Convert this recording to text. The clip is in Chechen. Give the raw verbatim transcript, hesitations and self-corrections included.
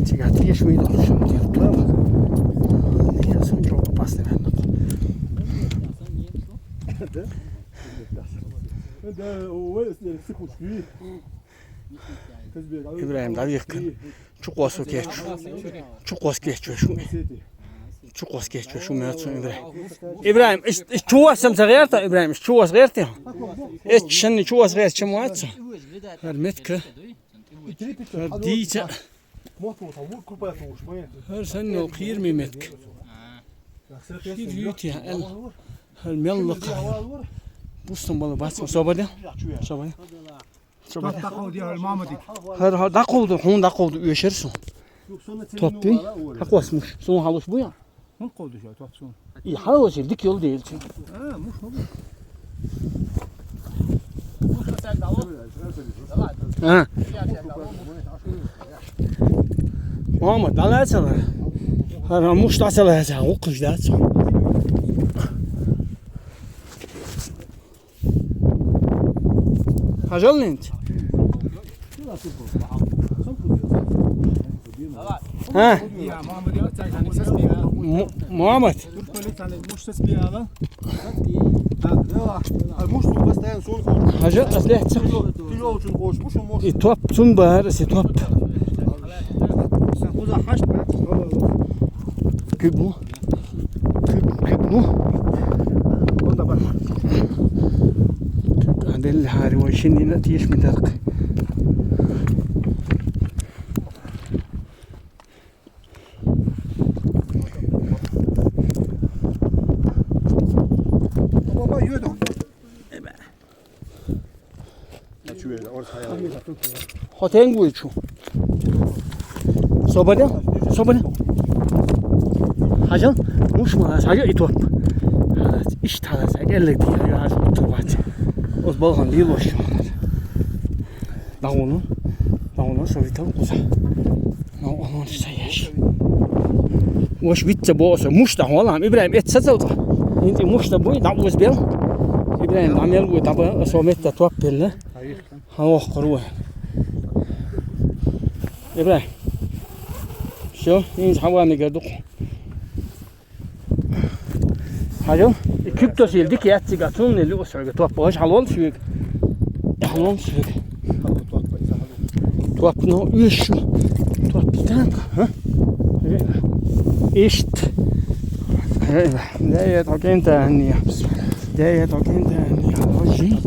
Цига тешми дохшим дел. Не, сон чё опасный вен. Да? Да, ой, с ней сыпучки. Ибрагим, давай их. Чукъос кечу. Чукъос кечу шу. Чукъос кечу шу мецу Ибрагим. Ибрагим, иш, иш чукъос сам цагерта, Ибрагим, иш чукъос герти. Иш шанни чукъос герти чему ацу. Гьар метка. Гьар дийца. Гьар санни кирми метка. Шир юти эл. Гьар меллак. Бустан бала бац. Собаде. Собаде. Собаде. Дакъалди гьар мамадик. Гьар, гьар дакъалди, хун дакъалди уьшерсу. Топпи. Гьакъвас муш. Сун гьалуш буя. Хун къалди ша топсун. И гьалуш дик ёл дейл чи. А, муш муш. А. Мама, далацала. Гьар муш дацала, гьа, гьукъуш дац. Гьажал нент. Гьа? Му-, Мугьаммад. Гьажал асле. И топ цун багьар, си топ. Кибу. Киб-, кибну. Онда бар. Киб аделли гьари ва шиннина тиеш мидаркъ. Баба, йода. Хотен гуйчу. Собаде? Собаде? Гьажал? Муш ма, гьажал и топ. Гьалас, иш талас, гьажал ди, гьажал гьажал турбач. Оз балгъан дил вош. Дагъуну, дагъуну совитал куза. Ну, он саяш. Вош витца босо. Муш да, валам, Ибрагим, эт сацалта. Инти муш да буй, да уз бел. Ибрагим, да мел буй, да ба, со метта топ белне. Гьа, ох, къурув. Ибрагим. Всё, инж гьава мегардукъ. Гьажал, и киптос ил дик яцци гацун, или усвега топ, аш гьалвал шуйг. Гьалвал шуйг. Топ, ну, уьш. Топ танк, а? Ишт. Да я токента не. Да я токента не. Ожи.